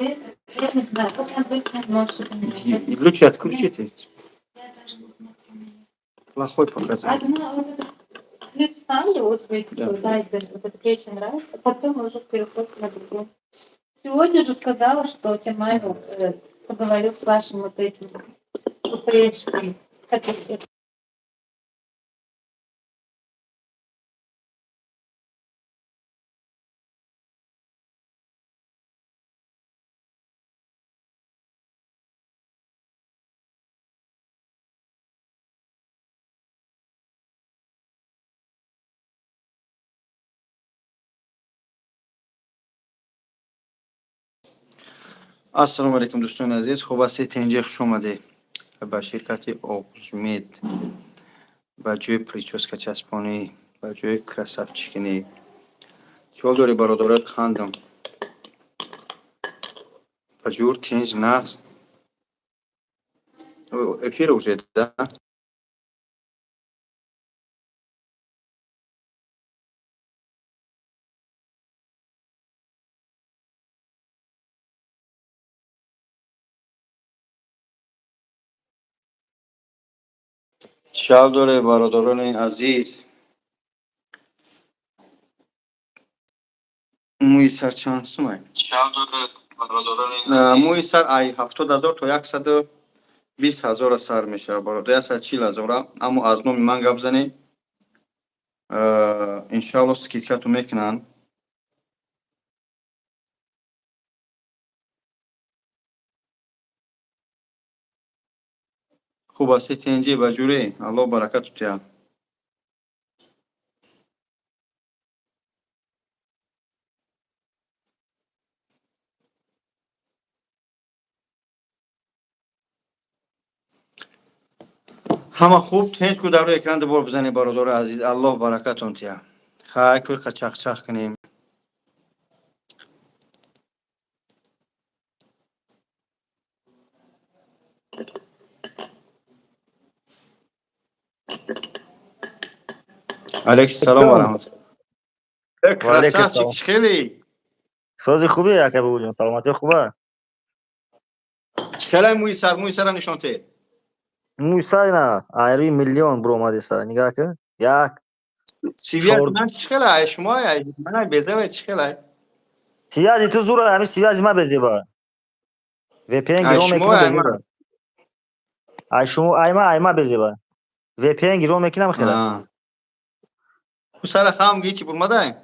Это, я не знаю, хотя бы может что-то менять. Лучше отключите. Я даже не смотрю на них. Плохой показатель. Одна вот этот клип ставлю, вот Да. да, да, вот эта песня нравится, потом уже переход на другую. Сегодня же сказала, что Тимаев поговорил с вашим вот этим упрежком, который Ассалому алайкум, дӯстони азиз. Хуб ҳастед, тинҷӣ? Хуш омадед ба ширкати Оғузмед, ба ҷои прическа часпонӣ, ба ҷои красавчик инӣ. Чиҳол дорӣ, бародарои қандам? Ба ҷур, тинҷ, нағз? Эфир уже, да? Шаб доре, бародарони азиз. Мӯи сар чанд сумай? Мӯи сар ай 70 000 то 120 000-а сар мешавад, бародар, 140 000-а. Аммо аз номи ман гап занед, иншоалло, скидка ту мекунанд. Хуб ҳастед, тинҷӣ, ба ҷурӣ? Аллоҳ баракату диҳад. Ҳама хуб, тинҷ? Ку дар рӯи экран дубор бизанед, бародари азиз. Аллоҳ баракатон диҳад. Хай, кӯй чахчах кунем. Алейкум салом ва раҳмат. Красавчик, чӣ хеле? Сози, хубе, ака Бобоҷон, саломатӣ хуба? Чӣ хелай мӯи сар? Мӯи сара нишон тед. Мӯи сар ина айри миллион буромадеста, нигаҳ кун, як. Связь ман чӣ хелай? Шумо мана безавай, чӣ хелай? Связи ту зура, ҳами связи ма безеба. VPN гиро мекунам, безеба. Ай шумо, айма, айма безеба. VPN гиро мекунам, хела. Сара хам гичи бурмадай?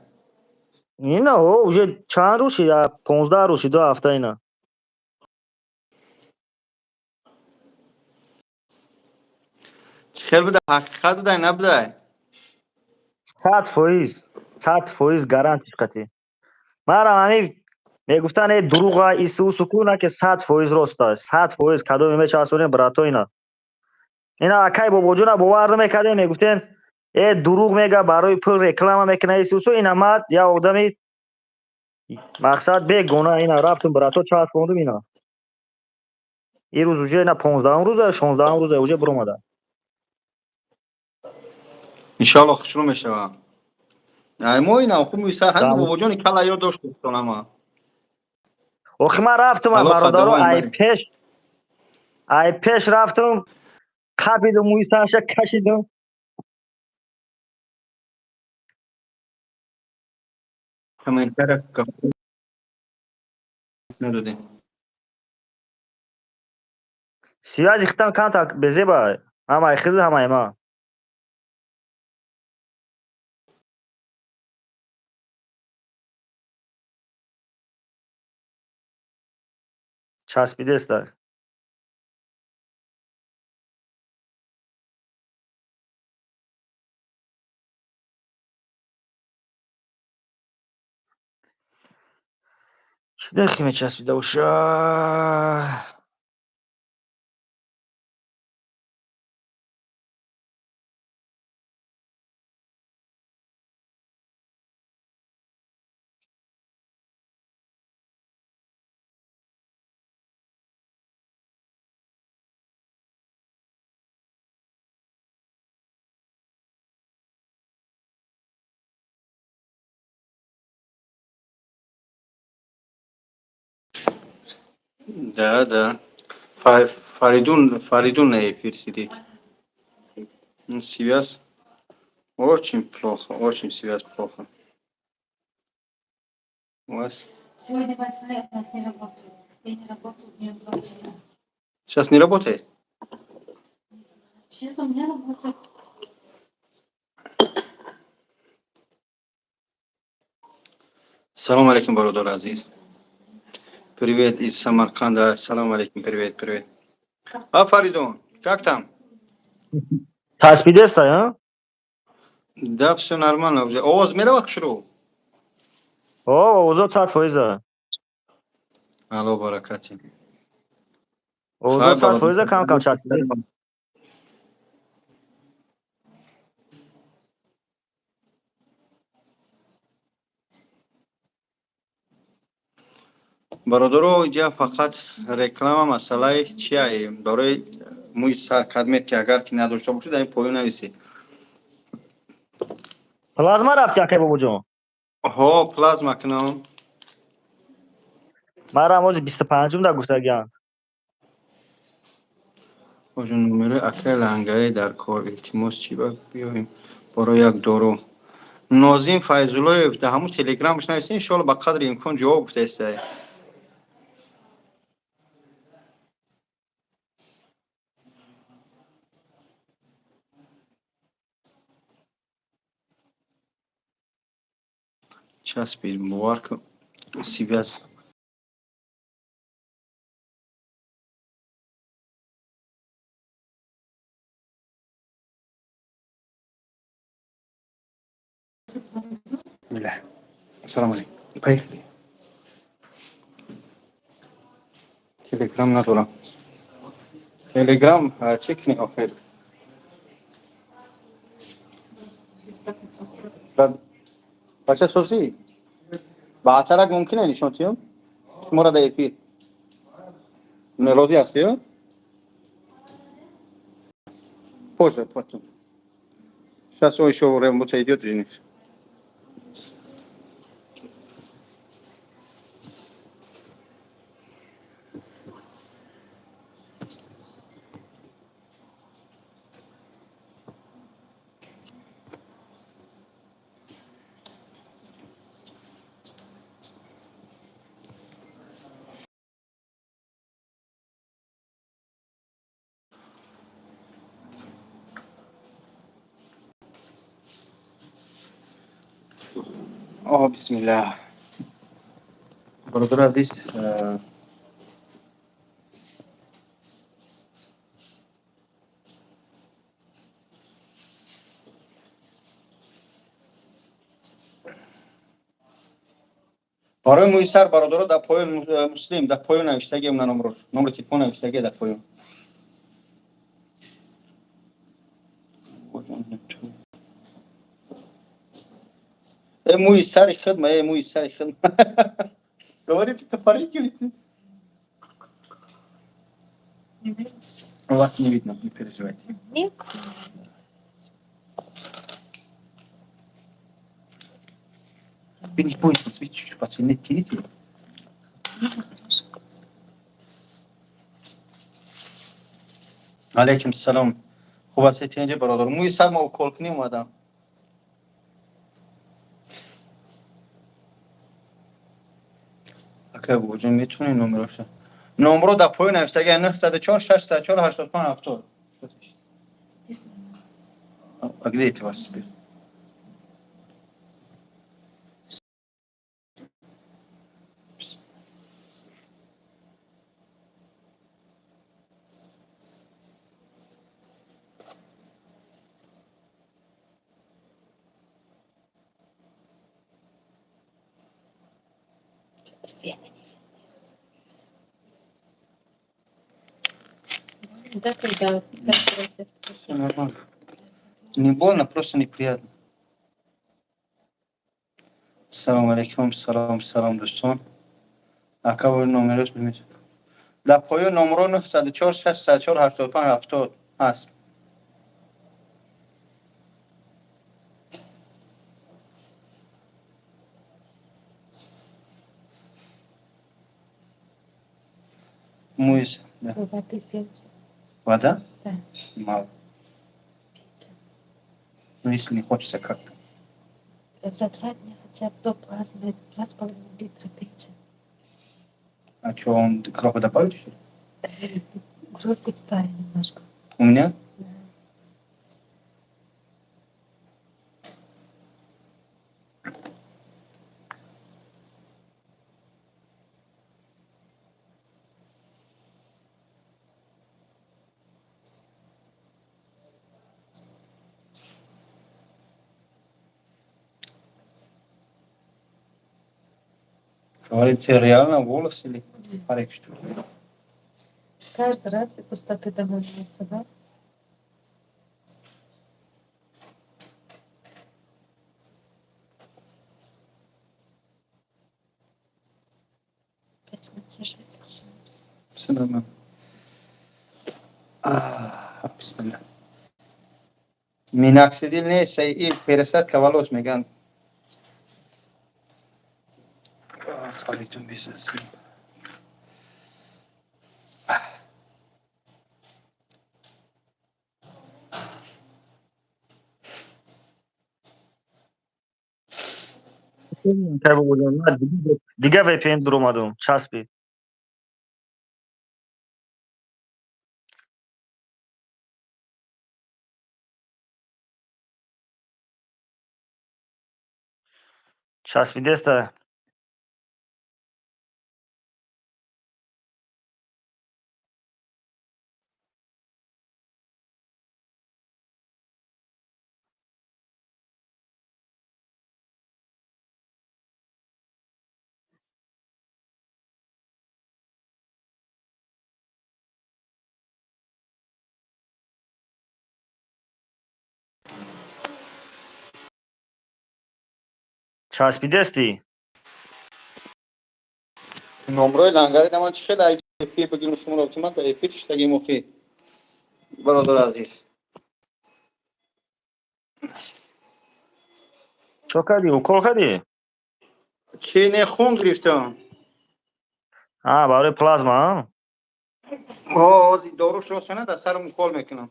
Ина, о, уже чанд рӯз шид? 15 рӯз шид, 2 ҳафта ина. Чӣ хел буда, ҳақиқат будай, набудай? 100%, 100% гарантиш қатӣ. Марам ҳами мегуфтан, э, дурӯға, ису суку, на ки 100% роста, 100%. Кадоме мечасонем, брато, ина. Ина акай Бобоҷона бовар намекардем, мегуфтен, э, дурӯғ мега, барои пул реклама мекуна, исусу. Ина мад як одами мақсад бегуна ина рафтум, брато, часпондум ина. Ирӯз уже ина 15-ум рӯза, 16-ум рӯза уже биромада. Иншоалло, хушрӯ мешавам. Ай мо ина хуб мӯи сар ҳами Бобоҷони кала ёд дошт, дӯстонама. Охи ман рафтум, бародаро, ай пеш, ай пеш рафтум, қапидум, мӯи сарша кашидум. Комментария надодем. Связи хитам камтар безеба, ҳамаи хиди, ҳамаи ма. Часпидеста. Чӣ дехи мечаспида боша? Да. Фаридун, Фаридун на эфир сидит. Связь очень плохо, очень связь плохо. У вас Сегодня Wi-Fi у нас не работает. Я не работал днем 2 часа. Сейчас не работает? Не знаю. Сейчас у меня работает. Салом алейкум, бародар азиз. Привет из Самарканда. Салом алейкум, привет, привет. А, Фаридун, как там? Часпидеста, а? Да, все нормально уже. Овоз мерава хушрӯ? О, овозо 100%-а. Алло, баракати. Овозо 100%-а, кам кам часпида. Бародаро, иҷа фақат реклама. Масъалаи чия? Барои мӯи сар кадмет ки агар ки надошта бошед, дар ин поён нависед. Плазма рафти, акай Бобоҷон? Ҳо, плазма кунам. Марам ҳози 25-ум да гуфтагианд. Оҷон, номерои акай Лангарӣ дар кор, илтимос. Чӣ ба биёем барои як дору. Нозим Файзуллоев дар ҳамун телеграмаш нависед, иншоалло, ба қадри имкон ҷавоб гуфтаистай. Часпид, бовар кун, связь. Бисмиллах. Ассалому алейкум. Поехали. Телеграм надорам. Телеграм чӣ кунӣ охир? Бача созӣ? Баъдтарак мумкине нишон тиём? Шуморо дар эфир. Розӣ ҳастӣ? Позже, потом. Сейчас он еще работа идет или нет? О, бисмиллах. Бародар азиз, барои мӯи сар, бародаро, дар поён, Муслим, дар поён навиштагиам на номро, номри телефон навиштагия дар поён. Э, мӯи сари хидма, э, мӯи сари хидма. Говорит, это парик или ты? Не видно? Вас не видно, не переживайте. Нет. Вы не бойтесь, вы чуть-чуть потяните, тяните. Ну, хорошо. Алейкум салом. Хуб ҳастед, тинҷа, бародар? Мӯи сар ма укол кунӣ омадам. Акай Бобоҷон, метавонӣ номероша? Номро дар поён навиштагия: 904 604 85 70. А где это ваш спирт? Вены не видны. Больно, да, когда так терапевт Всё нормально. Не больно, просто неприятно. Салом алейкум, салом, салом, дӯстон. Ака, бо номерош бимед. Дар поён номро 904 604 85 70 ҳаст. Мӯи, да. Вы воды пьете? Вода? Да. Мало. Пейте. Ну, если не хочется как-то. За 2 дня хотя бы до плазмы 2,5 литра пейте. А что, он кровь добавит, что ли? Кровь густая немножко. У меня? Да. Говорите, реально волос или парик, что ли? Каждый раз и пустоты добавляется, да? Опять монтируется. Все нормально. А, бисмилла. Миноксидил нест, и пересадка волос меган. Фаридун бизнес. Дига VPN дуромадум, часпи. Часпидеста. Часпидестӣ? Номрои лангари ман чӣ хел эфир бигирем, шуморо ман дар эфир шиштагим охи, бародар азиз. Чо кардӣ? Укол кардӣ? Чи не, хун гирифтам. А, барои плазма, а? Ҳози дору шосана дар сарам укол мекунам.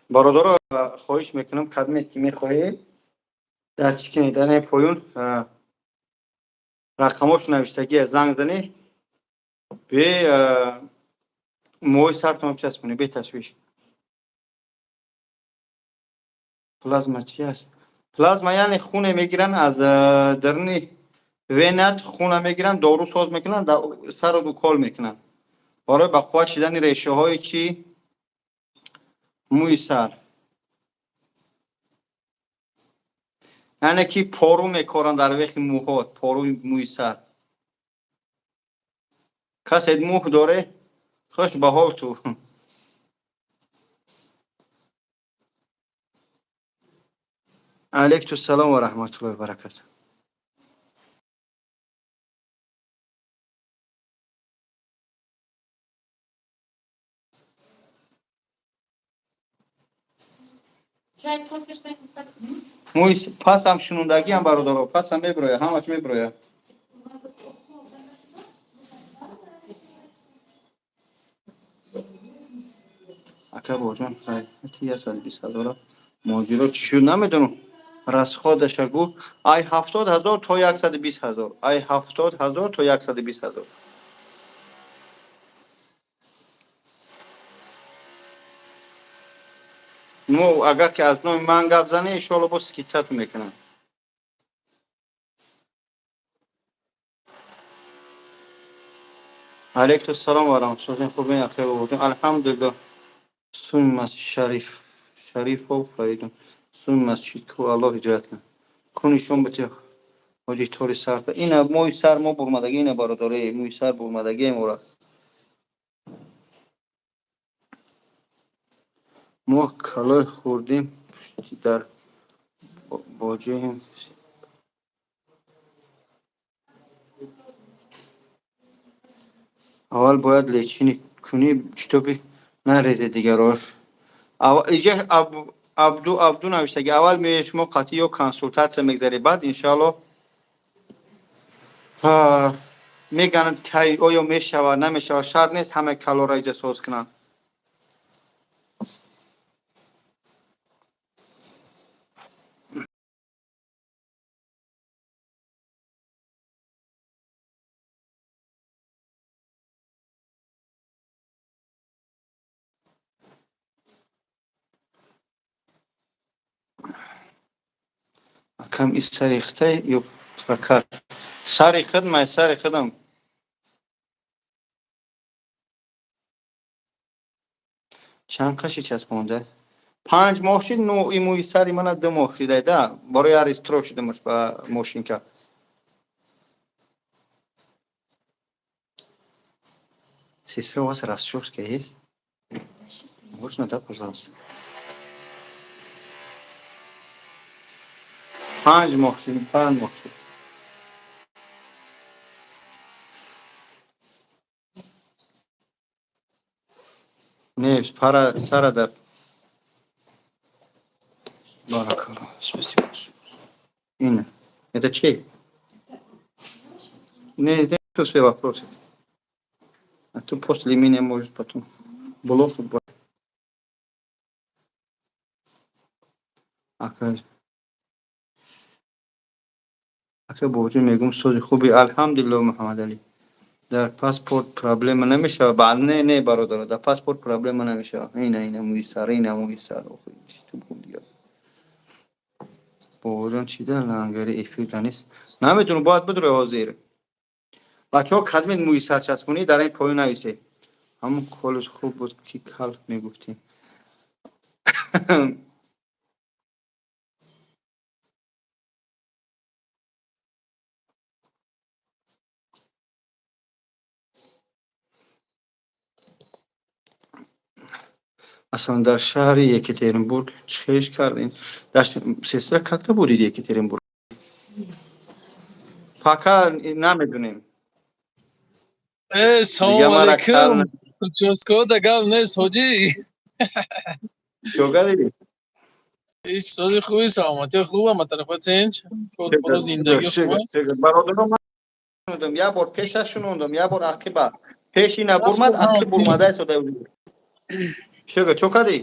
Бародаро, хоҳиш мекунам, кадме ки мехоҳед, дар чӣ кунед, дар поён рақамош навиштагия, занг занед, бе мӯи сартон часпонед, беташвиш. Плазма чи аст? Плазма яъне хуне мегиранд аз даруни венат, хуна мегиранд, дору соз мекунанд, дар сарат укол мекунанд барои ба қувват шидани решаҳои чи мӯи сар, яъне ки пору мекоранд дар вехи мӯҳо, поруи мӯи сар. Касе мӯҳ доре, хуш ба ҳол ту. Алейкум салом ва раҳматуллоҳи ва баракату. Чай, кофе, что-нибудь хотите? Мӯи пасам шунундагиам, бародаро, пасам мебироя, ҳамаш мебироя. У вас укол занесла? Ака бобоҷон, 120 ҳазора муҳоҷиро чӣ шуд, намедонам. Расходаша гу, ай 70 000 то 120 000, ай 70 000 то 120 000. Ну, агар ки аз номи ман гап занӣ, иншоалло боз скидкату мекунам. Алейкум салом ва раҳматуллоҳ. Хубен, акай бобоҷон? Алҳамдулилло. Суми масҷид Шариф Шарифов Фаридун, суми масҷид ку, Аллоҳ ҳидоят кунад. Ку нишон бите, ҳоҷи, тори сарта. Ина мӯи сар мо бурмадаги, ина, бародаре, мӯи сар бурмадагие мора. Мо калой хӯрдем, пушти дар боҷоем. Аввал бояд лечение кунӣ, чтобы нарезе дигарош. Иҷа Абду Абду навиштаги, аввал меоед шумо, қатъи ё консултатсия мегзаред, баъд иншоалло мегананд, кай оё мешавад, намешавад. Шарт нест ҳамаи калора иҷа соз кунанд. Акам, и сари хитай ё прокат? Сари худ май, сари худам. Чанд қаши часпонда? 5 моҳ шид. Ну, и мӯи сари мана 2 моҳ шидай да, барои ҳар истро шидамаш ба мошинка. Сестра, у вас расческа есть? Можно, да, пожалуйста? 5 моҳ шид, 5 моҳ шид. Не, пара сара да. Баракаллах, спасибо. Инна, это чей? Не, это что, свои вопросы. А то после меня может потом блок. Ака, ака, бобоҷон, мегум, сози хуби? Алҳамдулилло. Муҳаммадалӣ, дар паспорт проблема намешавад? Ба не, не, бародаро, дар паспорт проблема намешавад. Ина, ина мӯи сар, ина мӯи сар. Чӣ ту дига, бобоҷон, чӣ дар лангари эфир нест? Намедонам, бояд бидрои ҳозир. Бачаҳо, кадмед мӯи сар часпонӣ, дар ин поён нависед. Ҳамон коллеҷ хуб буд, ки кал мегуфтем. Аслан дар шаҳри Екатеринбург чӣ хелиш кардем? Сестра, как-то будед Екатеринбург? Пока намедонем. Э, салом алейкум. Прическа да гап нест, ҳоҷӣ. Чо кардӣ? Ҳеҷ, сози хуби, саломатӣ хуба, ма тарафа тинч. Кор зиндагӣ хуба. Бародаро, ман як бор пеша шунондам, як бор ақиба. Пеши набурмад, ақиб бурмада истода. Шуга, чо кардӣ?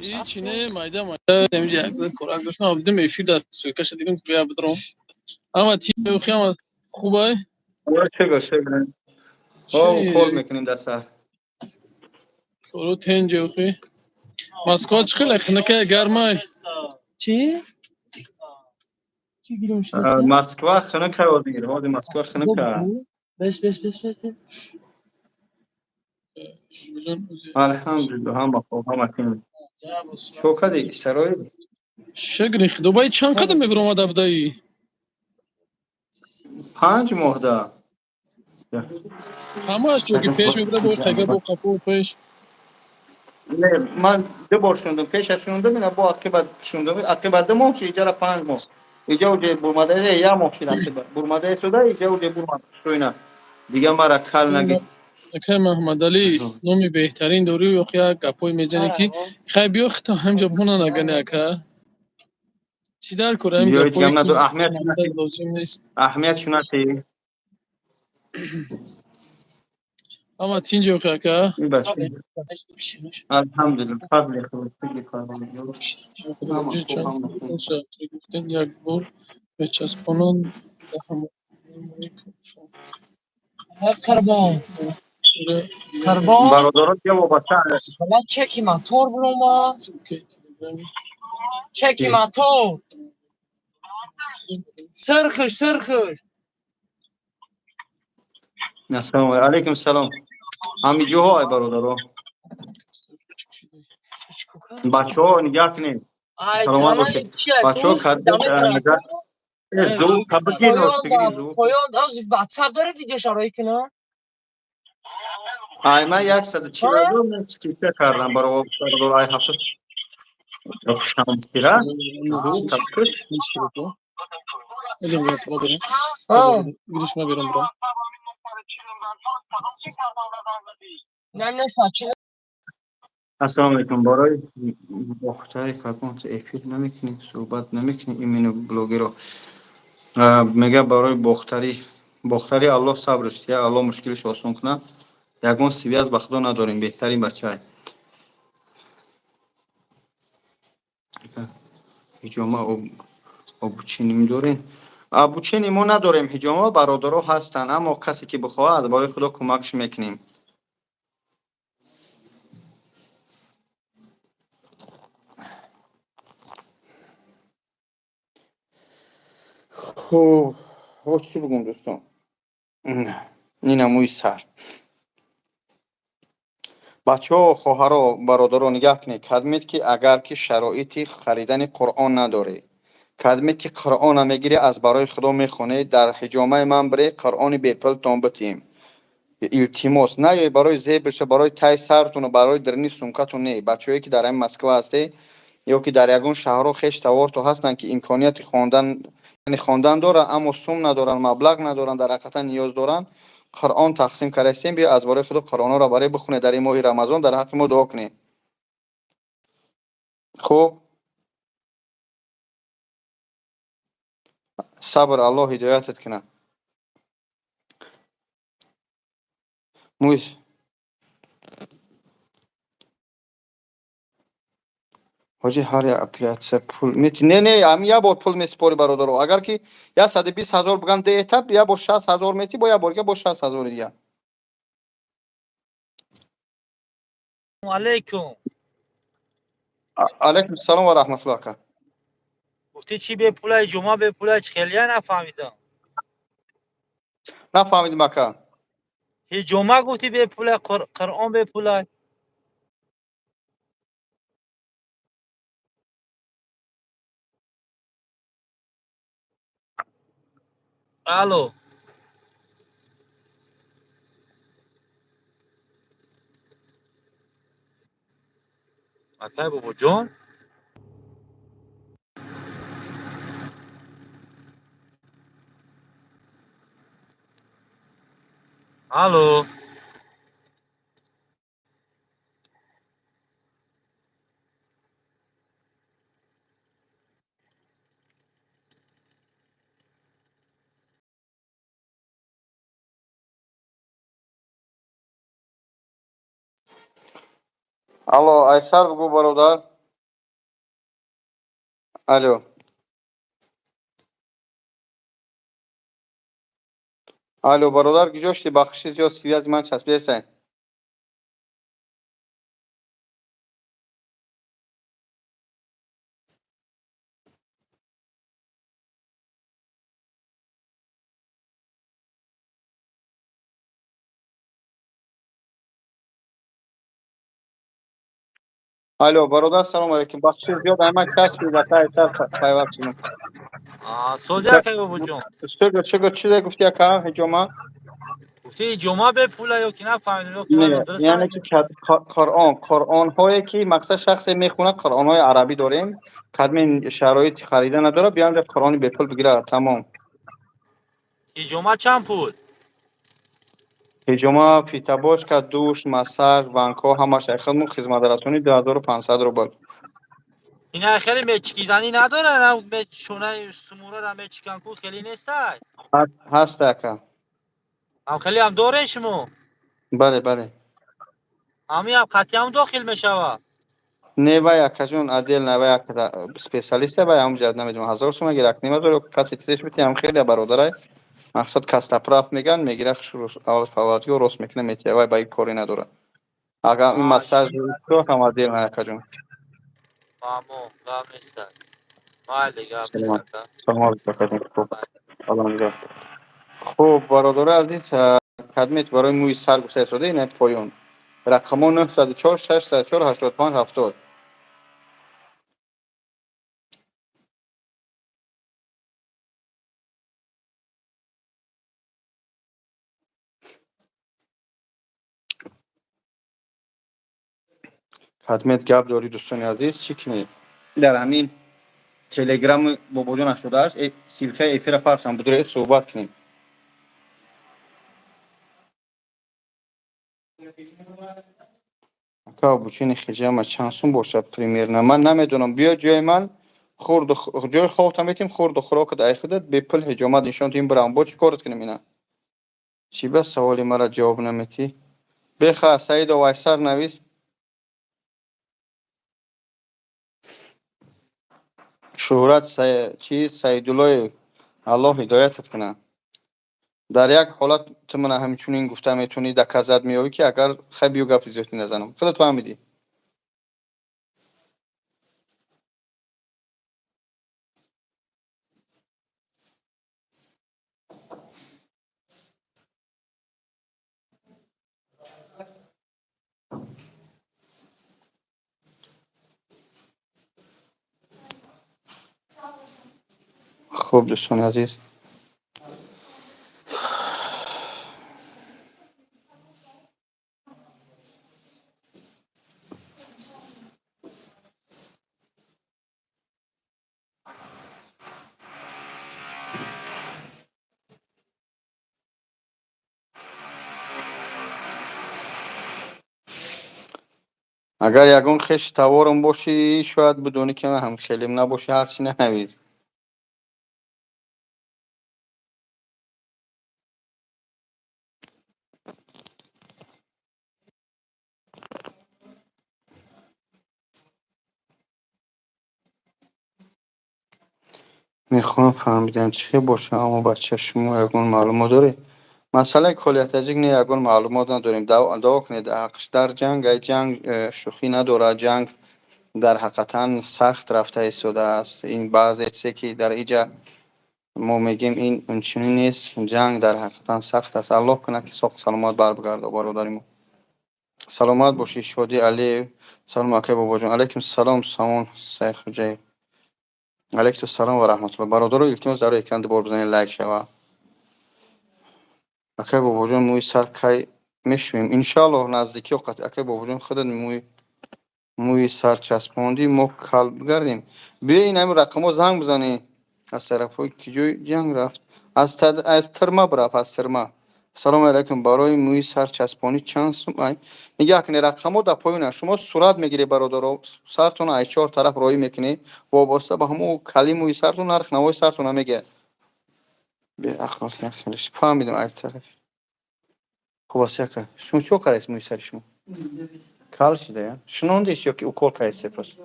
Ҳеҷ не, майда майда, инҷа як корак доштам, дидам эфир дар суйкаша дидам, ки бия бидром. Ама тихи, ҳама хубай? Шуга, шуга. О, кол мекунем дар сар. Кору тенҷе охи. Москва чӣ хеле хунукай, гармай? Чӣ? Чӣ гирем шуд? Москва хунукай ҳозир, ҳозир Москва хунука. Бес, бес, бес, бес. Алҳамдулилло, ҳама хуб, ҳама тинч. Чо кардӣ, сарои? Шукри Худо, бай чанд қадам мебиромада будаи? 5 моҳ да. Ҳамааш ҷо ки пеш мебира, бо хега, бо қафо, пеш. Не, ман ду бор шундум, пеша шундум, ина бо ақиба шундум. Ақиба 2 моҳ шид, иҷара 5 моҳ. Иҷа уҷе бурмада, як моҳ шид ақиба. Бурмада истода, иҷа уҷе бурмада. Шуина. Дига мара кал наги. Акай Маҳмадалӣ, номи беҳтарин дорӣ, ё як гапҳое мезанӣ, ки хай биё хита ҳамҷа бона нагани, ака. Чӣ дар кор ҳам Ё, гапҳое гап надор, ки аҳамият мақсад лозим нест. Аҳамият шунати. Ама тинҷ охи, ака. Ин бача. Алҳамдулилло, фазли Худо, фикри Парвардигор. Ҳама хуб, ҳама хуб. Гуфтен як бор бечаспонон. Карбон. Карбон. Бародарон, я вобаста Бала чеки мотор бурома. Чеки мотор. Сирхиш, сирхиш. Ассалому алайкум, салом. Ҳамиҷоҳо, ай бародаро. Бачаҳо, нигаҳ кунед. Ай Саломат бошед. Бачаҳо, звук кабигир, ростигири звук. Поён аз WhatsApp дора видео шарои кина. Ай, ман 140 000 скидка кардам бародаро, ай 70 шамсира. Звук кабикиш. Гириш ма берам бирам. Не, не, сачи. Ассалому алайкум. Барои Бохтари какон эфир намекунӣ, суҳбат намекунӣ именно блогеро. Мега барои Бохтарӣ, Бохтарӣ Аллоҳ сабрш диҳад, Аллоҳ мушкилиш осон кунад. Ягон связь ба худо надорем, беҳтарин бачае. Ҳиҷома обучение дорем? Обучение мо надорем, ҳиҷома бародаро ҳастанд, аммо касе ки бихоҳад, аз барои худо кӯмакш мекунем. Хуб, боз чӣ бигӯм, дӯстон? Ина мӯи сар. Бачаҳо, хоҳаро, бародаро, нигаҳ кунед. Кадмед ки агар ки шароити харидани Қуръон надоред, кадмед ки Қуръона мегирӣ, аз барои худо мехонед, дар ҳиҷомаи ман биред, Қуръони бепултон битиҳем. Илтимос, наёй барои зебриша, барои тай сартуну барои дарини сумкатун не. Бачаҳое ки дар ҳамин Москва ҳастед ё ки дар ягон шаҳрҳо хеш таворто ҳастанд, ки имконияти хондан, яъне хондан доранд, аммо сум надоранд, маблағ надоранд, дар ҳақиқатан ниёз доранд, Қуръон тақсим кардаистем. Биё аз барои худо Қуръонҳоро барои бихонед дар ин моҳи Рамазон, дар ҳаққи мо дуо кунед. Хуб, сабр, Аллоҳ ҳидоятат кунад. Мӯи ҳоҷи, ҳар як оператсия пул мети? Не, не, ҳамин як бор пул месупорӣ, бародаро. Агар ки 120 000 бигӯям, ду этап, як бор 60 000 мети, бо як бор дига бо 60 000-и дига. Алейкум. Алайкум салом ва раҳматуллоҳ, ака. Гуфтӣ чӣ бепулай, ҷума бепулай, чӣ хелия нафаҳмидам. Нафаҳмидим, ака. Ҳиҷома гуфтӣ бепулай, Қуръон бепулай. Алло. Акай бобоҷон? Алло. Алло, айсар бигӯ, бародар. Алло, алло, бародар, куҷо шудӣ? Бахши зиёд, связи ман часпидаесай. Алло, бародар, салому алайкум. Бахши зиёд, ай ман часпид, ака, айсар пайваст шудам. Сози, акай бобоҷон. Шукр, шукр. Чизе гуфти, ака, ҳиҷома? Гуфтӣ ҳиҷома бепула ё ки нафаҳмидам, ё ки Не, дуруст. Яъне ки Қуръон, қуръонҳое ки мақсад шахсе мехонад, қуръонҳои арабӣ дорем. Кадми шароити харида надорад, биём қуръони бепул бигирад, тамом. Ҳиҷома чанд пул? Ҳиҷома, фитобочка, душ, массаж, банкҳо, ҳамаш хидмат, хизматрасонӣ 2500 рубл. Ина хеле мечикиданӣ надора, шонаи сумурара мечикан ку, хеле нестай? Ҳаст, ака. Ҳам хеле ҳам дорен шумо? Бале, бале. Ҳамин ҳам қатъиам дохил мешавад? Не, вай, акаҷон, отдельно, вай специалиста, вай ҳамҷа намедонам, 1000 сум мегира, ним ҳазор ё каси чизеш бити, ҳам хеле бародарай. Мақсад костоправ меган, мегира, аввал парвардигор рост мекуна, метия, вай ба ин коре надорад. Ага, ин массаж ҳам отдельно, акаҷон. Фаҳмо, гап нестай. Майли, гап нест, ака. Салом алейкум, акаҷон. Салом. Хуб, бародарои азиз, кадмет барои мӯи сар гуфта истода, ина поён. Рақамҳо 904 604 85 70. Кадмет гап дорӣ, дӯстони азиз, чӣ кунед? Дар ҳамин телеграми бобоҷон 88 ссылкаи эфира партам, будуре суҳбат кунем. Ака, обучение хиҷама чанд сум бошад примерно? Ман намедонам. Биё ҷои ман, хӯрду ҷои хобта метим, хӯрду хӯрокат ай худат, бепул ҳиҷомат нишон дим, бирам. Бо чӣ корат кунем ина? Чӣ ба саволи мара ҷавоб наметӣ? Беха, Саидо, вайсар навис. Шӯҳрат чи Саидуллоев, Аллоҳ ҳидоятат кунад. Дар як ҳолат ту мана ҳамчунин гуфта метавонӣ, доказать меёвӣ, ки агар хай, биё, гапи зиёдӣ назанам. Худат фаҳмидӣ. Хуб, дӯстони азиз. Агар ягон хеш таворам бошӣ, шояд бидонӣ, ки ман ҳам хелем набошӣ, ҳарчи нанавис. Мехоҳам фаҳмидам, чӣ хел бошам, аммо бача, шумо ягон маълумот доред? Масъалаи колиятаҷик не, ягон маълумот надорем. Дуо кунед ҳаққш дар ҷанг, ай ҷанг шӯхӣ надорад, ҷанг дар ҳақиқатан сахт рафта истодааст. Ин баъзе чизе ки дар иҷа мо мегӯем, ин унчунин нест. Ҷанг дар ҳақиқатан сахт аст. Аллоҳ кунад, ки соғ саломат барбигардад бародари мо. Саломат бошӣ, Шодӣ Алиев. Салом, акай Бобоҷон. Алайкум салом, Самон Сайхуҷаев. Алайкум салом ва раҳматулло. Бародаро, илтимос, дар экран дубор бизанед, лайк шава. Акай Бобоҷон, мӯи сар кай мешӯем? Иншоаллоҳ, наздикиё қат. Акай Бобоҷон, худат мӯи сар часпондӣ, мо кал бигардем. Биё, ин ҳамин рақамҳо занг бизанӣ. Аз тарафҳои ки ҷой ҷанг рафт? Аз тирма бирафт, аз тирма. Ассалому алайкум, барои мӯи сар часпонӣ чанд сум? Ай нигаҳ кунед, рақамҳо дар поёнанд. Шумо сурат мегиред, бародаро, сартона ай чор тараф роҳӣ мекунед, вобаста ба ҳамон кали мӯи сартон нарх навои сартона мегирад. Беақл, фаҳмидам, ай тараф. Хуб аст, яка. Шумо чӣ кардед мӯи сари шумо? Кал шуда, я? Шунондеш ё ки укол кардед просто?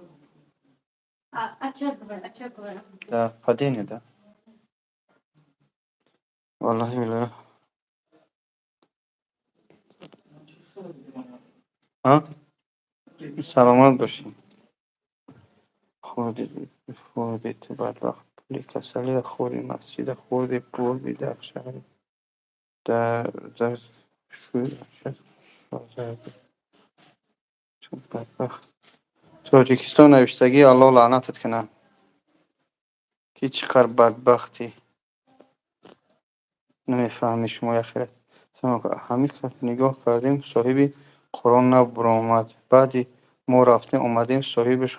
Очаговая, очаговая. Да, падение, да. Валлаҳи билла. А? Саломат бошед. Хӯрди, хӯрди, ту бадбахт. Пули касалиро хӯрди, масҷида хӯрди, бурди дар шаҳри дар шӯи. Ту бадбахт. Тоҷикистон навиштагӣ, Аллоҳ лаънатат кунад. Ки чӣ қадр бадбахтӣ. Намефаҳмӣ шумо яхелат. Ҳамин қадр нигоҳ кардем, соҳиби Қуръон набуромад. Баъди мо рафтем омадем, соҳибаш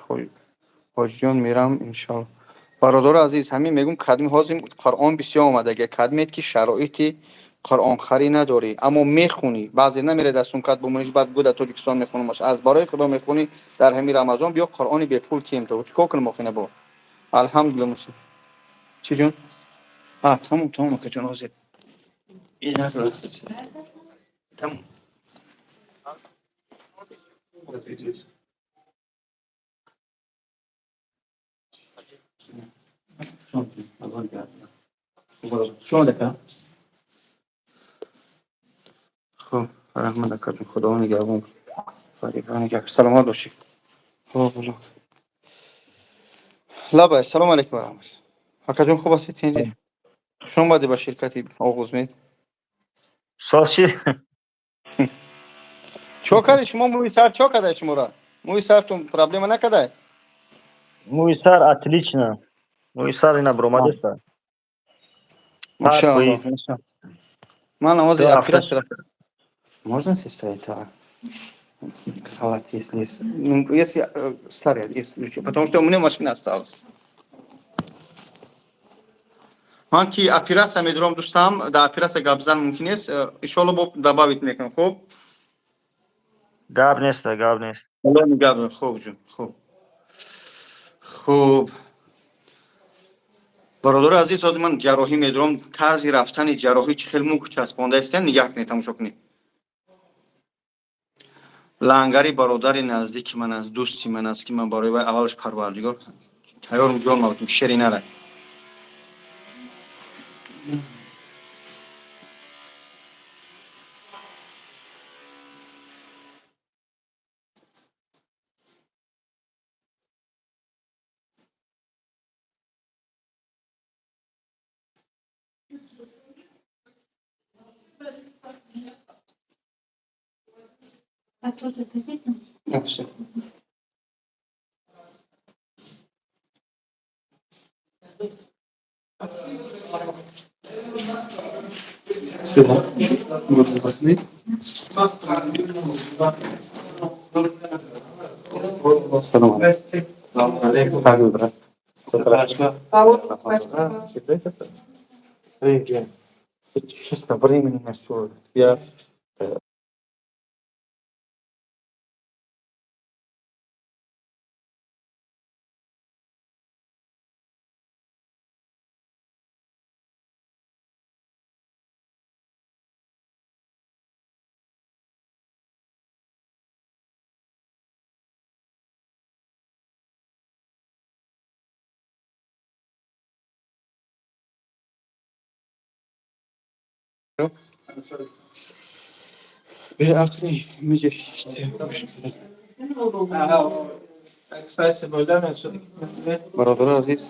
ҳоҷиён мерам, иншоалло. Бародари азиз, ҳамин мегӯм, кадми ҳозир Қуръон бисёр омадага, кадмет ки шароити қуръонхарӣ надорӣ, аммо мехунӣ, баъзе намере дар сумкат бумониш, баъд гӯ дар Тоҷикистон мехонумаш. Аз барои Худо мехунӣ, дар ҳамин Рамазон биё, Қуръони бепул тием то. Чӣ кор кунем охина бо? Алҳамдулилла, муси. Чӣ ҷон? А, тамом, тамом, акаҷон, ҳозир. Як лаҳза. Тамом. Шумо дака? Хуб, раҳмат, акаҷон, Худо нигаҳбон. Саломат бошед. Хуб, лабай, салому алайкум ва раҳмат. Акаҷон, хуб ҳастед, тинҷӣ? Хуш омадед ба ширкати Оғузмед. Шоши. Чо кардед шумо мӯи сар, чо кардай шуморо? Мӯи сартон проблема накардай? Мӯи сар отлично. Мӯи сар ина баромадеста. Машааллоҳ. Ман намози операция. Можно, сестра, это халат, если есть? Ну, если старый, если, потому что у меня машина осталась. Ман ки операция медурам, дӯстам, дар операция гап зан мумкин нест. Иншоалло, бо добавить мекунам. Хуб. Гап неста, гап нест. Алло, нигоҳ дор. Хуб, ҷун, хуб, хуб. Бародари азиз, ҳозир ман ҷарроҳӣ медурам. Тарзи рафтани ҷарроҳӣ чӣ хел мӯ часпонда истем, нигаҳ кунед, тамошо кунед. Лангари бародари наздики ман аст, дӯсти ман аст, ки ман барои вай аввалаш парвардигор тайёрм ҷон мавтум шери нара. А тут это видим? А, всё. Сюда. Вот, возьми. Салом алейкум. Как вы, брат? Всё хорошо? Привет. Честно, времени на всё. Я беақлӣ меҷаште. Бародари азиз,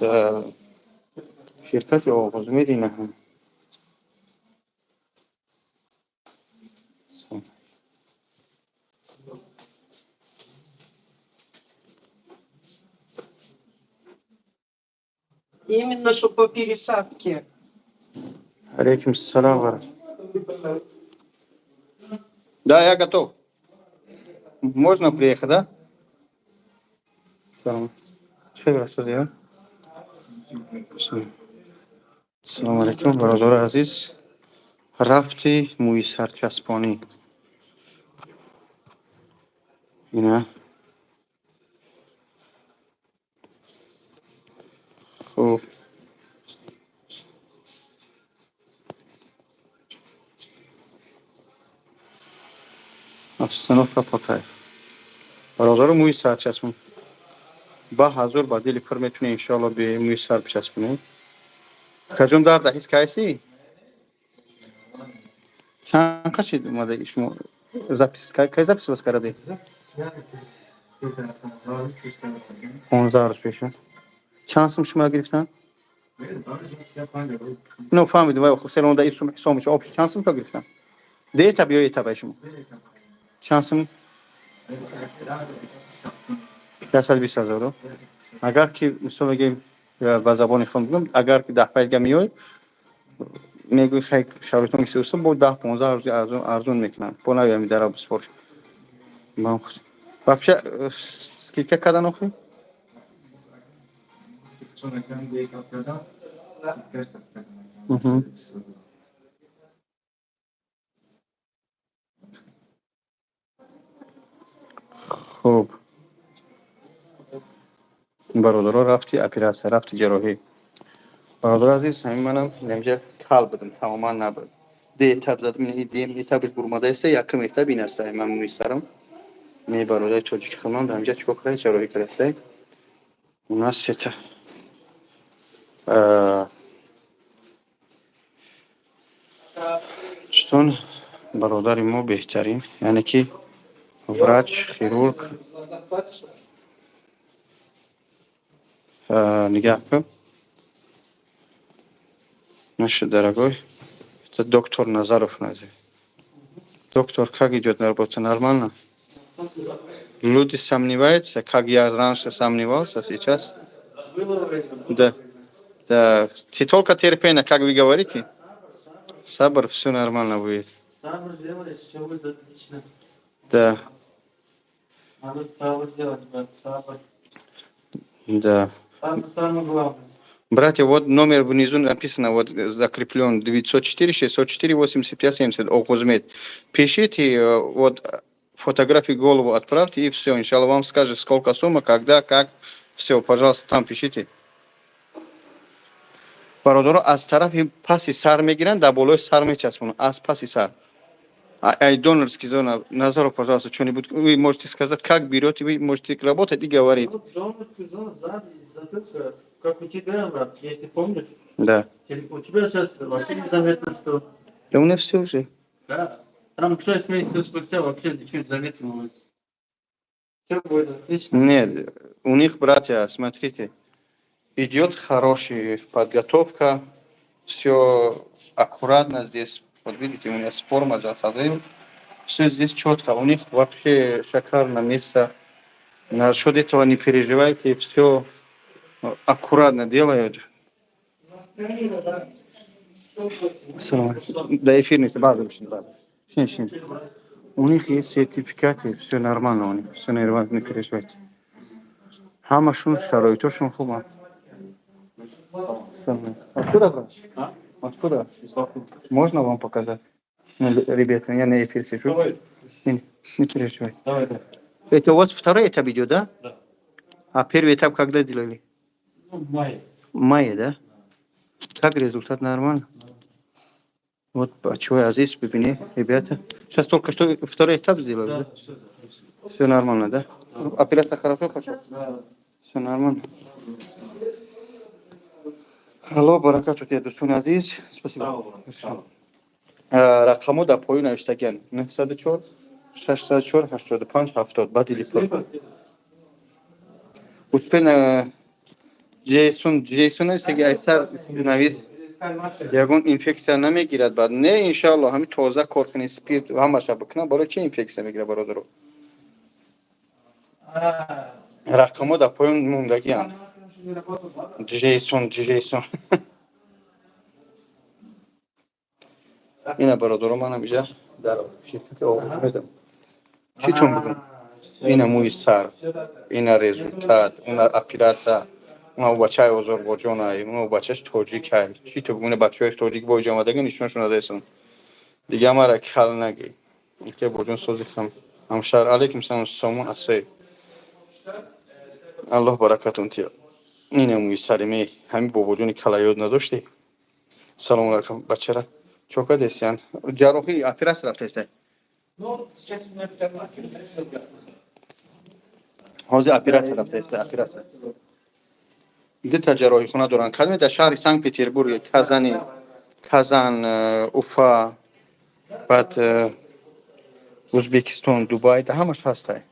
ширкати Оғузмед инаҳам. Именно что по пересадке. Алейкум салам ва. Да, я готов. Можно приехать, да? Салам. Чӣ расудия? Салому алейкум, бародари азиз. Рафти мӯи сарчаспонӣ. Ина. Хуб. Обстановка по кайф. Бародаро, мӯи сарчаспон. Ба ҳазур ба дили пур метунед, иншоалло, би мӯи сар бичаспонед. Акаҷон, дарда ҳис кайсӣ? Чанд қашид омадаги шумо? Запись кай запись кардед? 15 рӯз пеша. Чанд сум шумо гирифтан? Ну, фаҳмидем, вай селонда и сум ҳисоб мешава. Общий чанд сум гирифтан? Ду этап ё этапа шумо? Чанд сум? 120 ҳазору. Агар ки мисол мегӯем, ба забони худ бигӯям, агар ки 10 пай дига меой, мегӯи, хай, шароитон мисли бо 10-15 рӯзи арзон мекунанд. Бо навиами дара бисфорш. Вообще скидка кардан охи? Мгм. Хуб. Бародаро, рафти оператсия, рафти ҷарроҳӣ. Бародари азиз, ҳамин манам инҷа кал будам, тамоман набуд. Ду этап задам, ин дуюм этапаш бурмадаиста, якум этап ин аст, ман мӯи сарам. Ме бародари тоҷики худман дар инҷа чикор карда, ҷарроҳӣ кардаста. У нас это дӯстон, бародари мо беҳтарин, яъне ки врач, хирург. Нигаҳ кун. Наш дорогой, это доктор Назаров Назир. Доктор, как идет работа? Нормально? Люди сомневаются, как я раньше сомневался, сейчас. Да. Ты только терпение, как вы говорите. Сабр, все нормально будет. Сабр сделаешь, все будет отлично. Да, Надо сабр делать, брат, сабр. да. Сабр самое главное. Братья, вот номер внизу написано, вот закреплен 904 604 85 70, Огузмед. Пишите, вот Фотографии голову отправьте, и все. Иншаллах, вам скажет, сколько сумма, когда, как. Все, пожалуйста, там пишите. Бародаро, аз тарафи паси сар мегиранд, дар болои сар мечаспонанд, аз паси сар. Ай донорский зона. Назаров, пожалуйста, что-нибудь вы можете сказать, как берете, вы можете работать и говорить. Ну, донорская зона сзади, из затылка, как у тебя, брат, если помнишь. Да. У тебя сейчас вообще незаметно, что. Да у меня все уже. Да. Там 6 месяцев спустя вообще ничего не заметно будет. Все будет отлично. Нет, у них, братья, смотрите, идет хорошая подготовка, все аккуратно здесь. Вот видите, у меня форма жасадил, все здесь четко. У них вообще шикарно место. Насчет этого не переживайте, все аккуратно делают. Салам алейкум. Да, эфирный, база, база. Шин, шин. У них есть сертификаты, все нормально у них, все нормально, не переживайте. Ҳамашун шароитошон хубанд. Салам алейкум. Откуда, брат? А? Откуда? Из Баку. Можно вам показать? Ну, ребята, я на эфир сижу. Давай. Не, не переживайте. Давай, давай. Это у вас второй этап идет, да? Да. А первый этап когда делали? Ну, в мае. В мае, да? Как результат, нормально? Вот, чего азиз, бибини, ребята. Сейчас только что второй этап сделали, да? Да, все, отлично. Все нормально, да? Операция хорошо пошла? Да. Все нормально. Алло, баракату тебе, дӯстони азиз. Спасибо. Слава Богу. Рақамҳо дар поён навиштагианд: 904 604 85 70. Ба дили пур успел Ҷейсон, Ҷейсон навиштаги, айсар навис, ягон инфексия намегирад. Баъд не, иншалло, ҳами тоза кор кунӣ, спирт ҳамаша бикунам, барои чи инфексия мегирад, бародаро? Рақамҳо дар поён мондагианд. Ҷейсон, Ҷейсон, ина, бародаро, манам иҷа дар ширкати оғоз медам. Читон бигӯм? Ина мӯи сар, ина результат, уна операция, уна бачаи озарбоҷонай, уна бачаш тоҷикай. Чӣ то бигӯм? Ина бачаҳои тоҷик бо иҷа омадаги, нишонашон надоестам. Дига мара кал нагӣ, ке боҷон сози хам ҳамшаҳр. Алейкум салом, сомон асои, аллоҳ баракатон тия. Ина мӯи сари ме, ҳамин бобоҷони кала ёд надоштӣ. Салому алайкум, бачара, чо кардесиян? Ҷарроҳӣ, операция рафтаеста? Ну, сейчас у меня скажем. Ҳозир операция рафтаеста, операция. Дута ҷарроҳихона доранд, кадме дар шаҳри Санкт Петербург, Казани, Казан, Уфа, баъд Узбекистон, Дубай, да ҳамаш ҳастай.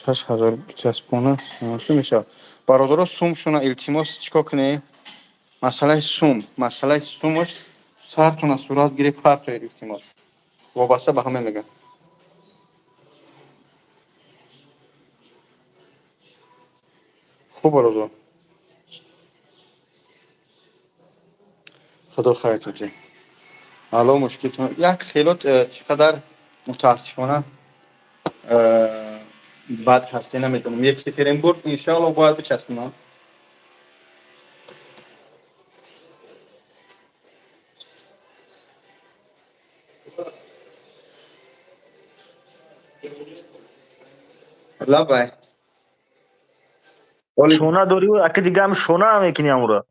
6000 часпона чӣ мешавад, бародаро? Сумшуна, илтимос, чӣ кор кунед? Масъалаи сум, масъалаи сумаш сартона сурат гирифт, партоед, илтимос. Вобаста ба ҳама мегӯям. Хуб, бародар, худо хайртон диҳад. Алло, мушкилтон як хелот чӣ қадар, мутаассифона, бад ҳасте, намедонам. Екатеринбург, иншоалло, бояд бичаспонам. Лабай. Шона дорӣ, ака, дигам шона мекунӣ амура.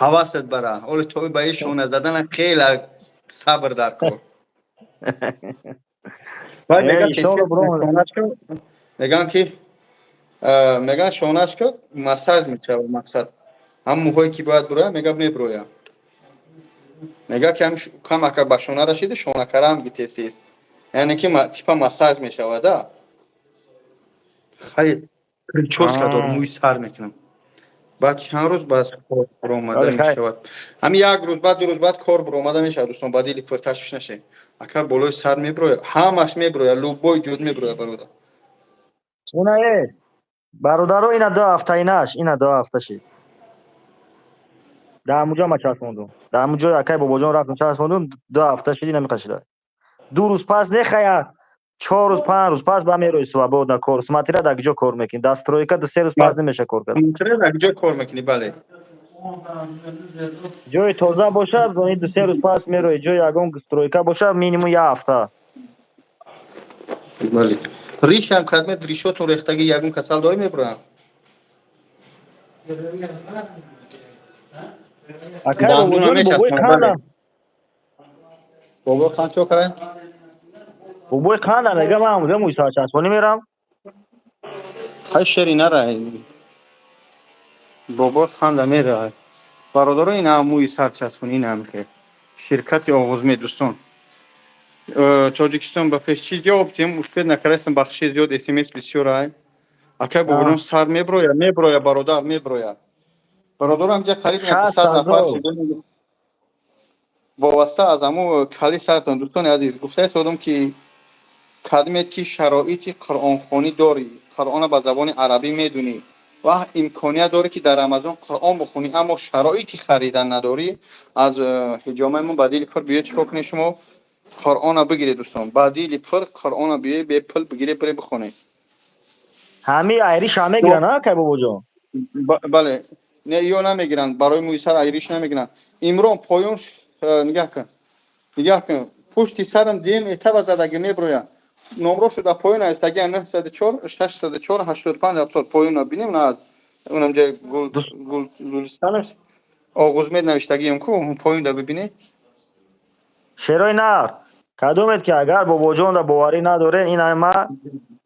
Ҳавасат бара, оли то ба ин шона задана хела сабр дар кор. Мегӯям ки, мегӯян, шонаш ки массаж мешавад, мақсад, ҳам мӯҳое ки бояд буроя, мега, меброя. Мега ки камака ба шона рашиди, шонакарам гитестист, яъне ки типа массаж мешавада. Хайр, прическа дор, мӯи сар мекунам. Баъд чанд рӯз баъд кор буромада мешавад? Ҳами як рӯз баъд, 2 рӯз баъд кор буромада мешавад. Дӯстон, ба дили пур ташвиш нашед. Ака, болои сар меброя, ҳамаш меброя, любой ҷуд меброя, бародар. Ина, э бародаро, ина 2 ҳафта, инаш, ина 2 ҳафта шид. Дар ҳамуҷо ма часпондум, дар ҳамуҷо акай бобоҷон рафтам, часпондум, 2 ҳафта шид. Ина меқашида 2 рӯз пас, нехая, 4 рӯз, 5 рӯз пас ба мерои свободно кор, смотря дар куҷо кор мекунӣ. Дар стройка 2-3 рӯз пас намеша кор кард. Смотря дар куҷо кор мекунӣ, бале. Ҷои тоза бошад, зони 2-3 рӯз пас мерои, ҷои ягон стройка бошад, минимум як ҳафта. Бале. Ришам кадмет, ришотон рехтагӣ, ягон касал дорӣ, мебурам. Акай Дандун Бобоҷон, бобои мечаспонад, бале. қандам. Бобо хан чо карад? Бобои қандам мега, ман ҳамуҷа мӯи сарчаспонӣ мерам. Хай, шери нарай. Бобо ханда мерай. Бародаро, ин ҳам мӯи сарчаспон, ин ҳам хел. Ширкати Оғузмед, дӯстон. Тоҷикистон ба пеш чӣ ҷавоб диҳем? Успеть накардастам, бахши зиёд СМС бисёр ай. Акай бобоҷон, сар меброя, меброя, бародар, меброя. Бародарам, ҷа қариб 60 100 нафар ҳазор. шудем. Вобаста аз ҳамун кали сартон, дӯстони азиз, гуфтаи содум, ки кадмет ки шароити қуръонхонӣ дорӣ, қуръона ба забони арабӣ медунӣ ва имконият дорӣ, ки дар Рамазон қуръон бихонӣ, аммо шароити харидан надорӣ, аз ҳиҷомаи мо ба дили пур биёед. Чикор кунед шумо? Қуръона бигиред, дӯстон, ба дили пур қуръона биёед, бепул бигиред, бире бихонед. Ҳами айриша мегиранд, акай Бобоҷон? Бале, не, ё намегиранд, барои мӯи сар айриш намегиранд. Имрон, поён нигаҳ кун, нигаҳ кун, пушти сарам дем этаба задаги меброяд. Номро шуда поён аст, аги 904 604 85 70 поёна бинем, на аз унам ҷа гул гул гулистон аст. Оғузмед навиштагием ку, поён да бибинед. Шерои нар, кадомед ки агар Бобоҷонда боварӣ надорен, ин ма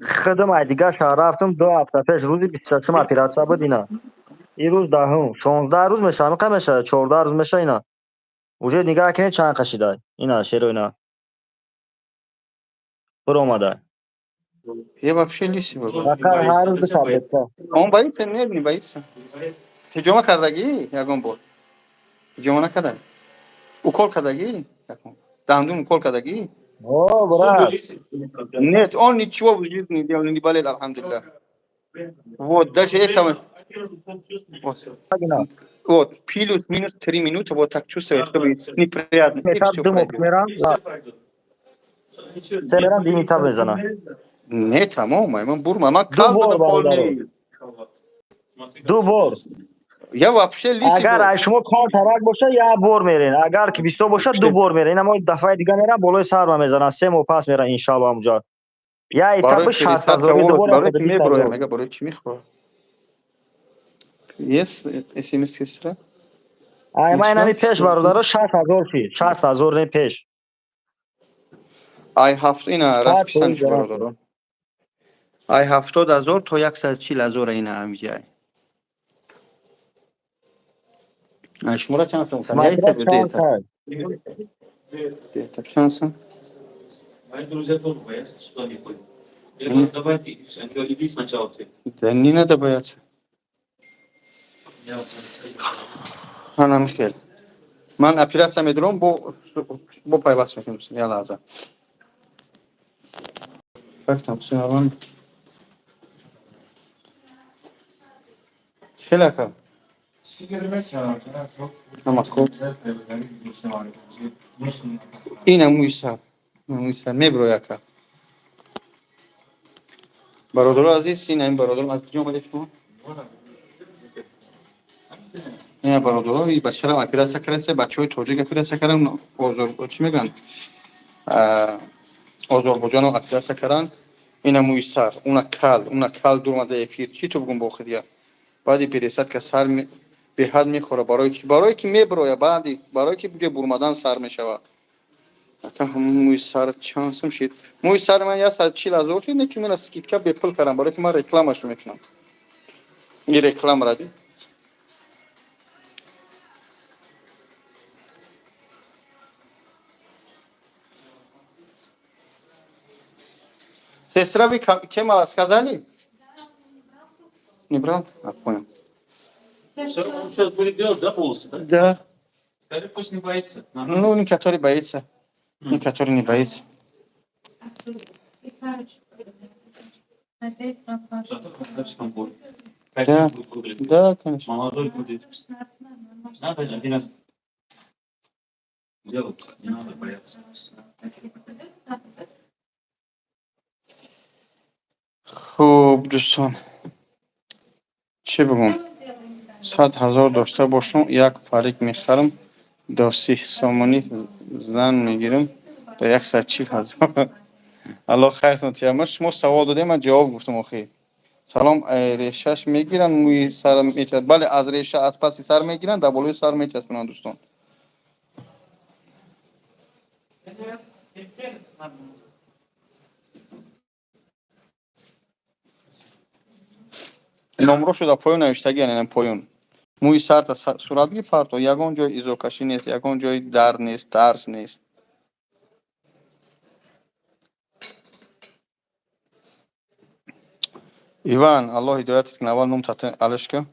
худам ай дигар шаҳр рафтам 2 ҳафта пеш, рӯзи 26-ум оператсия буд, ина ин рӯз 10-ум, 16 рӯз меша, ҳамиқа меша, 14 рӯз меша. Ина уже нигаҳ кунед, чанд қашидай, ина шерои нар биромадай. Я вообще лысый был. Фақат ҳар рӯз ду таблетка. Он боится? Не, не боится. Ҳиҷома кардагӣ ягон бор? Ҳиҷома накарда? Укол кардагӣ? Ягон дандун укол кардагӣ? О, брат. Нет, он ничего в жизни не делал, не болел, алҳамдулиллах. Вот, даже этого. Вот, ина вот плюс-минус 3 минуты вот так чувствуешь, чтобы неприятно. И этап всё ду моҳ пройдет. мерам, се мерам, дими этап мезанам. Не, тамом, ман бурма, ман Ду кал бор, будам, пол бародаро. не. Ду бор. Я вообще лысый Агар был. аз шумо камтарак боша, як бор мерен, агар ки бисёр бошад, ду бор мерен. Ина мо дафъаи дига мерам, болои сарма мезанам, 3 моҳ пас мерам, иншалло, ҳамуҷа як Барои этапи 60 пересадка ҳазорӣ, ду бор барои ки 120 меброям, ҳазор. мега, барои чӣ мехӯрад? Есть СМС, сестра? Ай, ман инами пеш, Ничего? бародаро, 60 ҳазор шид, 60 ҳазор не пеш. Ай ҳафт ина 100% расписание гарантия. Бародаро. Ай 70 ҳазор то 140 ҳазор ина ҳамиҷай. Ай шумора чанд сом? Смотря чанд кай. Чанд сом? Мои друзья тоже боятся, сюда не ходят. Я Мгм. говорю, давайте, и всё. Они говорят, иди сначала ты. Да не надо бояться. Я вот Анам хел. Ман операция медурам, бо пайваст мекунем. Я лаҳза. Как там, всё нормально? Хеле ака. Ама хуб. Ина мӯи сар. Мӯи сар меброя, ака. Бародаро азиз, ина ин бародаро аз куҷо омадед шумо? Ина бародаро, и бачарам операция кардаса, бачаҳои тоҷик операция кардан, озор чӣ мегӯянд? Озорбоҷоно операция карданд. Ина мӯи сар, уна кал, уна кал дуромада эфир. Чӣ ту бугум бо охирия? Баъди пересадка сар беҳад мехӯра. Барои чӣ? Барое ки меброя, баъди барое ки ҷои бурмадан сар мешавад. Ака, ҳамун мӯи сар чанд сум шид? Мӯи сари ман 140 ҳазор шид, не ки мена скидка бепул кардам, барое ки ман рекламашо мекунам. Ин реклама ради. Сестра, вы Кемала сказали? Не брал? А, понял. Всё, он сейчас будет делать, да, волосы, да? Да. Скажи, пусть не боится. Ну, некоторые боится. Некоторые не боится. Надеюсь, вам поможет. Зато красавчиком будет. Да. Красиво будет выглядеть. Да, конечно. Молодой будет. 16, наверное, может. Надо один раз делать, не надо бояться. Спасибо. Придёте завтра, да? Хуб, дӯстон. Чӣ бигӯм? Что мы делаем, Саня? 100 000 дошта бошам, як парик мехарам, до 30 сомонӣ зан мегирам, до 140 000. Аллоҳ хайртон тиҳад. Ма шумо савол додем, ман ҷавоб гуфтам охи. Салом, решаш мегиранд, мӯи сар меча? Бале, аз реша, аз паси сар мегиранд, дар болои сар мечаспонанд, дӯстон. Номро шуда поён навиштагӣ, яъне поён мӯи сарта сурат бигир, парто, ягон ҷои изокашӣ нест, ягон ҷои дард нест, тарс нест. Иван, Аллоҳ ҳидоятат кунад. Аввал ном тата алишка.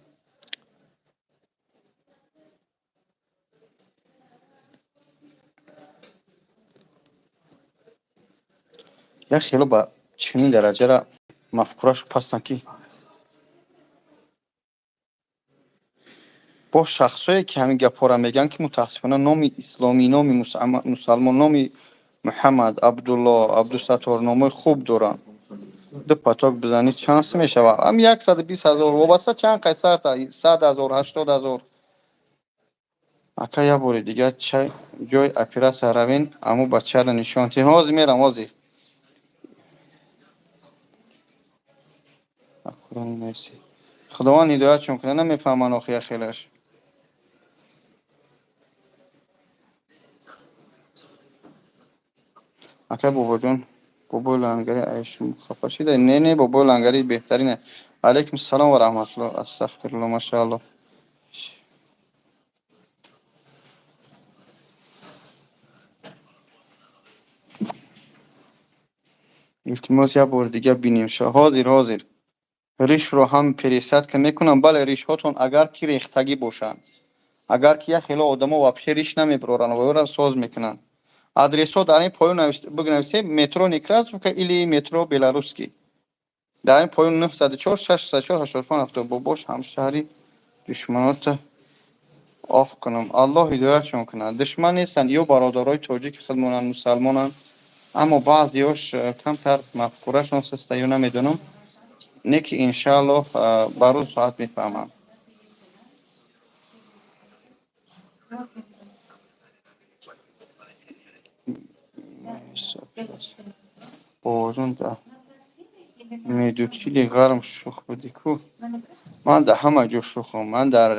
Як хело ба чунин дараҷара мафкурашу пастанд, ки бо шахсое ки ҳамин гапҳоро мегӯянд, ки мутаассифона номи исломӣ, номи мусалмон, номи Муҳаммад, Абдулло, Абдусаттор, номҳои хуб доранд. Ду поток бизанӣ, чанд сум мешавад? Ам 120 000, вобаста чанд қайсарта, 100 000, 80 000. Ака, як бори дига ҷои оператсия равен, аму бачаро нишон тиҳ. Ҳозир мерам, ҳозир. Худованд ҳидоятшон кунад, намефаҳманд охи яхелаш. Ака бобоҷон, бобои лангари ай шумо хафа шида? Не, не, бобои лангари беҳтарине. Алайкум салом ва раҳматулло. Астағфирулло, машаалло. Илтимос, як бори дига бинем ша. Ҳозир, ҳозир. Ришро ҳам пересадка мекунам? Бале, ришҳотон агар ки рехтагӣ бошанд, агар ки як хело одамо вообще риш намебироранд, воёра соз мекунанд. Адресҳо дар ин поён бинависем: метро Некрасовка или метро Белорусский. Дар ин поён 904 604 85 70. Бобош ҳамшаҳри душманота оф кунам. Аллоҳ ҳидоятшон кунад. Душман нестанд, ё бародарои тоҷики худмонанд, мусалмонанд, аммо баъзеёш камтар мафкурашон суста ё намедонам, не ки иншааллоҳ ба рӯз соат мефаҳмам. Бобоҷон, да медучили ғарм шух будӣ ку? Ман дар ҳама ҷо шухам. Ман дар,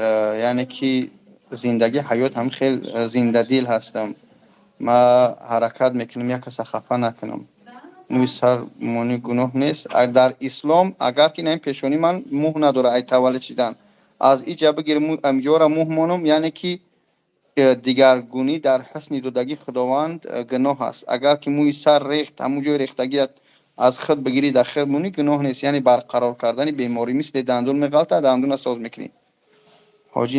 яъне ки зиндагӣ, ҳаёт ҳам хел зиндадил ҳастам. Ма ҳаракат мекунам, як каса хафа накунам. Мӯи сар монӣ гуноҳ нест дар ислом. Агар ки ин пешонӣ ман мӯҳ надора, ай таваллуд шидан аз иҷа бигир, амҷора мӯҳ монам, яъне ки дигаргунӣ дар ҳусни додагии Худованд гуноҳ аст. Агар ки мӯи сар рехт, ҳамун ҷои рехтагият аз худ бигирӣ, дар хир монӣ, гуноҳ нест. Яъне барқарор кардани беморӣ, мисли дандон меғалта, дандона соз мекунӣ. Ҳоҷи,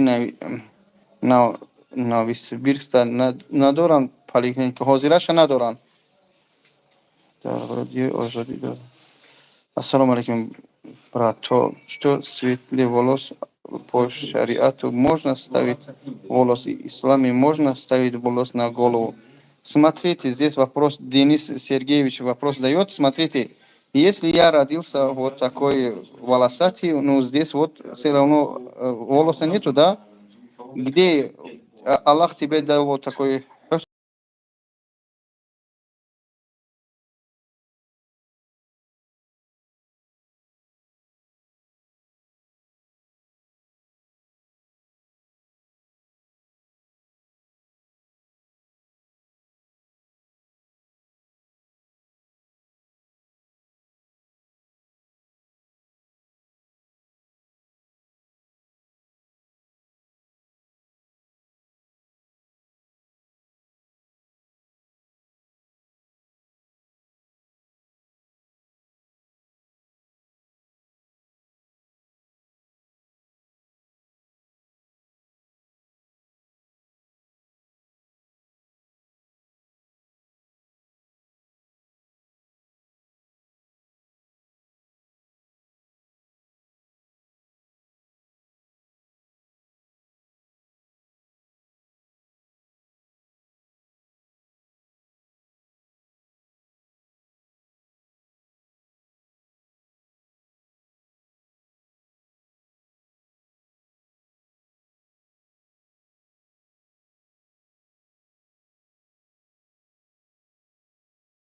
Новосибирскда надоранд поликлиника? Ҳозираша надоранд, дар радиои Озодӣ доранд. Ассалому алайкум, брат, то что светлый волос, по шариату можно ставить волос, исламе можно ставить волос на голову? Смотрите, здесь вопрос, Денис Сергеевич вопрос дает. Смотрите, если я родился вот такой волосатый, ну здесь вот все равно волоса нету, да? Где Аллах тебе дал вот такой